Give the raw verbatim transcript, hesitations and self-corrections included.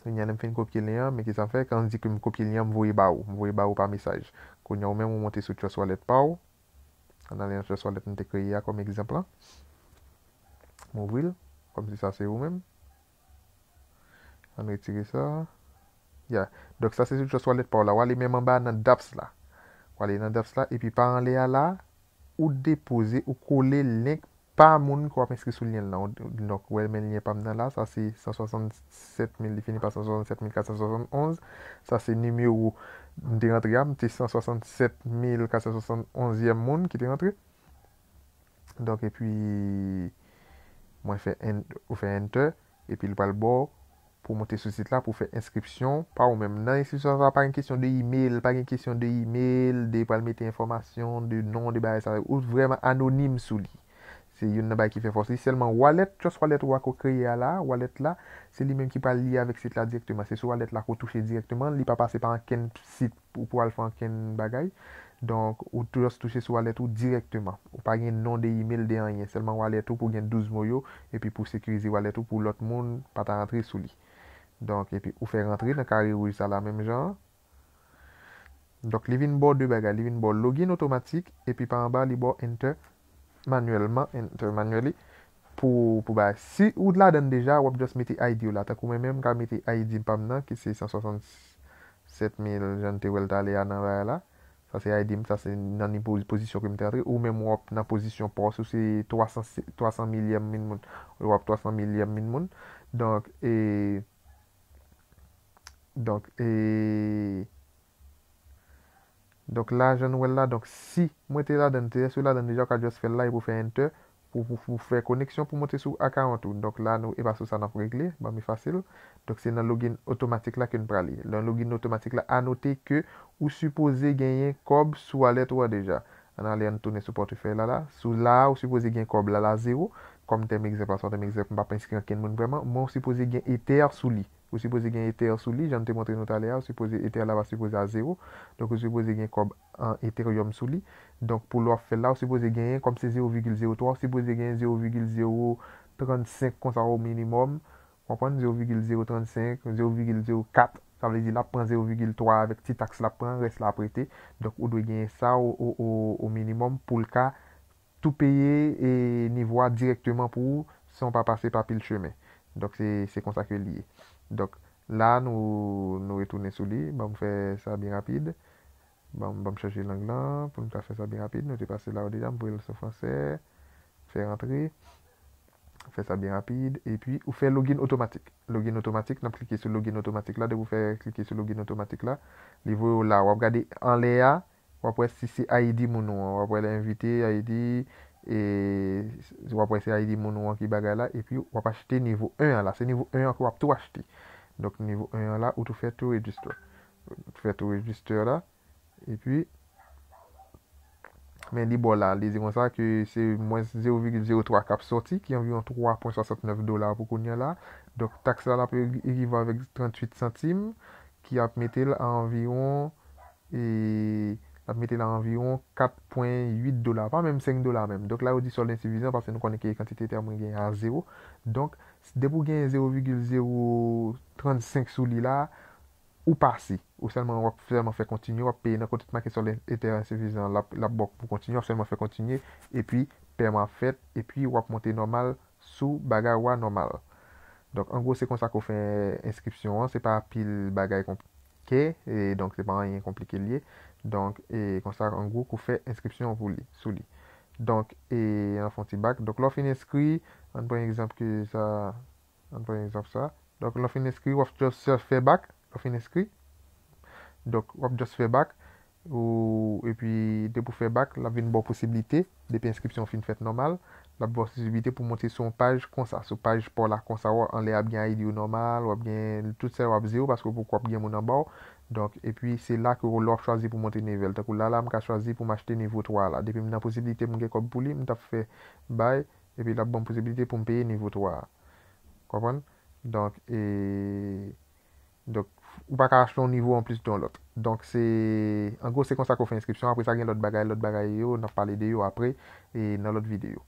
Kounye a, lè m fin kopye lyen an, men kisa m fè? Kan m di ke m kopye lyen an, m voye ba ou. M voye ba ou pa mesaj. Kounye a, ou menm, ou monte sou Trust Wallet pa w. Ann ale nan Trust Wallet m te kreye a kòm egzanp lan. M ouvri l, kòmsi sa se ou menm. Ann retire sa. Ya. Donk, sa se sou Trust Wallet pa w la. W ale menm anba nan dApps la. W ale nan dApps la, epi pa anlè a la, ou depoze, ou kole link pa moun ke w ap enskri sou lyen l lan. Donk, ou wè men lyen pa m nan la, sa se san swasannsèt mil, li fini pa san swasannsèt mil kat san swasannonz. Sa se nimewo m te rantre a, m te san swasannsèt mil kat san swasannonzyèm moun ki te rantre. Donk, epi, mwen fè en-, ou fè enter, epi l pral ba w pou w monte sou sit la pou w fè enskripsyon pa ou menm. Nan enskripsyon sa, pa gen kesyon de email, pa gen kesyon de email, de pral mete enfòmasyon, de non, de bagay sa. Ou vrèman anonim sou li. Se youn nan bagay ki fè fòs li. Sèlman wallet, Trust Wallet ou a ko kreye a la, wallet la, se li menm ki pral lye avèk sit la dirèkteman. Se sou wallet la ko touche dirèkteman, li pa pase pa ankenn sit ou pou al fè ankenn bagay. Donk, ou just touche sou wallet ou dirèkteman. Ou pa gen non de email, de anyen. Sèlman wallet ou pou gen douz mo yo, epi pou sekirize wallet ou pou lòt moun pa ta rantre sou li. Donk, epi ou fè rantre nan kare wouj sa la menm jan an. Donk, li vin ba w de bagay. Li vin ba w login otomatik, epi pa anba, li ba w enter manyèlman, enter manually, pou, pou bagay. Si ou t ladann deja, w ap just mete I D ou la. Tankou mwen menm, m ka mete I D pa m nan, ki se san swasannsèt mil, jan n te wè l talè a nan bagay la. Sa se I D m, sa se nan nivo pozisyon ke m te antre. Ou menm w ap nan pozisyon pa w, si w se twa san, twa san milyèm min moun, w ap twa san milyèm min moun. Donk, e, donk, e, donk la, jan nou wè l la, donk si mwen te ladann, te si w ladann deja, w ka just fè l la epi w fè enter pou, pou, pou fè koneksyon pou monte sou account ou. Donk la, nou, e pa sou sa n ap regle, ban m efase l. Donk se nan login otomatik la ke n prale. Nan login otomatik la, anote ke ou sipoze genyen kòb sou wallet ou a deja. Ann ale, ann tounen sou pòtfèy la, la. Sou la, ou sipoze gen kòb la, la zewo. Kòm tèm egzanp, la, se yon tèm egzanp, m p ap enskri ankenn moun vrèman. Mwen, ou sipoze gen Ether sou li. Ou sipoze gen Ether sou li, jan m te montre nou talè a, ou sipoze, Ether la pa sipoze a zewo. Donk, ou sipoze gen kòb an Ethereum sou li. Donk, pou lè w ap fè l la, ou sipoze genyen, kòm se zewo vigil zewo twa, ou sipoze genyen zewo vigil zewo trannsenk konsa o minimòm. Konprann? Zewo vigil zewo trannsenk, zewo vigil zewo kat. Sa vle di, l ap pran zewo vigil twa avèk ti taks l ap pran, rès la ap rete. Donk, ou dwe genyen sa o, o, o, o minimòm pou l ka tou peye, e, nivo a dirèkteman pou ou, san w pa pase pa pil chemen. Donk, se, se konsa ke l ye. Donk, la, nou, nou retounen sou li. Ban m fè sa byen rapid. Ban m, ban m chanje lang lan pou n ka fè sa byen rapid. Nou te pase la yo deja, m voye l sou fransè. Fè rantre. Fè sa byen rapid. Epi, ou fè login otomatik. Login otomatik, n ap klike sou login otomatik la. Depi w fè klike sou login otomatik la, li voye w la. W ap gade anlè a, w ap wè si se I D moun ou an. W ap wè lè envite, I D, e w ap wè se I D moun ou an ki bagay la. Epi, w ap achte nivo en an la. Se nivo en an ke w ap tou achte. Donk, nivo en an la, ou tou fè tou register. Ou tou fè tou register la. Epi, men li ba w la, li di konsa ke se mwens zewo vigil zewo twa k ap sòti, ki anviwon twa pwen swasantnèf dola pou kounye a la. Donk, taks la, l ap ekivalan avèk tranntuit santim, ki ap mete l a anviwon, e, l ap mete l a anviwon kat pwen uit dola, pa menm senk dola menm. Donk, la, yo di sòl ensifizan, paske nou konnen ke kantite Ether mwen genyen a zewo. Donk, depi w genyen zewo vigil zewo trannsenk sou li la, ou pase. Ou sèlman, w ap sèlman fè kontinye, w ap peye nan kote t make sòl Ether ensifizan, l ap, l ap ba w pou kontinye, w ap sèlman fè kontinye, epi pèman ap fèt, epi w ap monte nòmal sou bagay ou a nòmal. Donk, an gwo, se konsa ke w fè enskripsyon an, se pa pil bagay konplike, e donk, se pa anyen konplike l ye. Donk, e konsa, an gwo, ke w fè enskripsyon an pou li, sou li. Donk, e, ann fè yon ti bak. Donk, lè w fin enskri, ann pran egzanp ke sa, ann pran egzanp sa. Donk, lè w fin enskri, w ap just fè bak. Lè w fin enskri. Donk, w ap just fè bak. Ou, epi, depi w fè bak, l ap vin ba w posiblite, depi enskripsyon w fin fèt nòmal, l ap ba w posiblite pou w monte sou yon paj konsa, sou paj pa w la konsa, w anlè ap gen I D ou nòmal, w ap gen tout sa yo ap zewo, paske w poko ap gen moun anba w. Donk, epi, se la ke w, lè w ap chwazi pou w monte nivo l. Tankou la, la, m ka chwazi pou m achte nivo twa la. Depi m nan posiblite, m gen kòb pou li, m t ap fè bay, epi l ap ban m posiblite pou m peye nivo twa a. Konprann? Donk, e, donk, ou pa ka achte yon nivo anplis de yon lòt. Donk, se, an gwo, se konsa ke w fè enskripsyon. Apre sa, gen lòt bagay, lòt bagay yo, n ap pale de yo apre, e nan lòt videyo.